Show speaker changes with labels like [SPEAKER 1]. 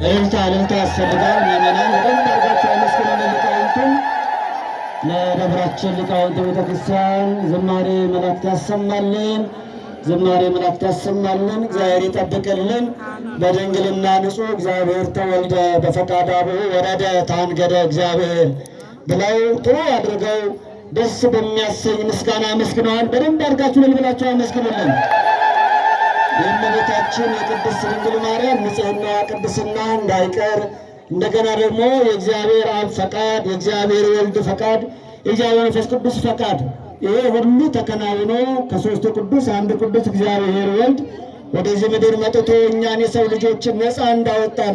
[SPEAKER 1] እልልታ እልልታ ያስፈልጋል። ምዕመናን በደንብ አድርጋችሁ አመስግኑልን ሊቃውንቱን። ለደብራችን ሊቃውንት ቤተክርስቲያን ዝማሬ መላእክት ያሰማልን፣ ዝማሬ መላእክት ያሰማልን። እግዚአብሔር ይጠብቅልን። በድንግልና ንጹሕ እግዚአብሔር ተወልደ በፈቃደ አቡሁ ወረደ ታንገደ እግዚአብሔር ብለው ጥሩ አድርገው ደስ በሚያሰኝ ምስጋና አመስግነዋል። በደንብ አድርጋችሁ እልል ብላችሁ አመስግኑልን። የእመቤታችን የቅድስት ድንግል ማርያም ንጽሕና ቅድስና እንዳይቀር እንደገና ደግሞ የእግዚአብሔር አብ ፈቃድ፣ የእግዚአብሔር ወልድ ፈቃድ፣ የእግዚአብሔር መንፈስ ቅዱስ ፈቃድ ይሄ ሁሉ ተከናውኖ ከሦስቱ ቅዱስ አንድ ቅዱስ እግዚአብሔር ወልድ ወደዚህ ምድር መጥቶ እኛን የሰው ልጆችን ነፃ እንዳወጣን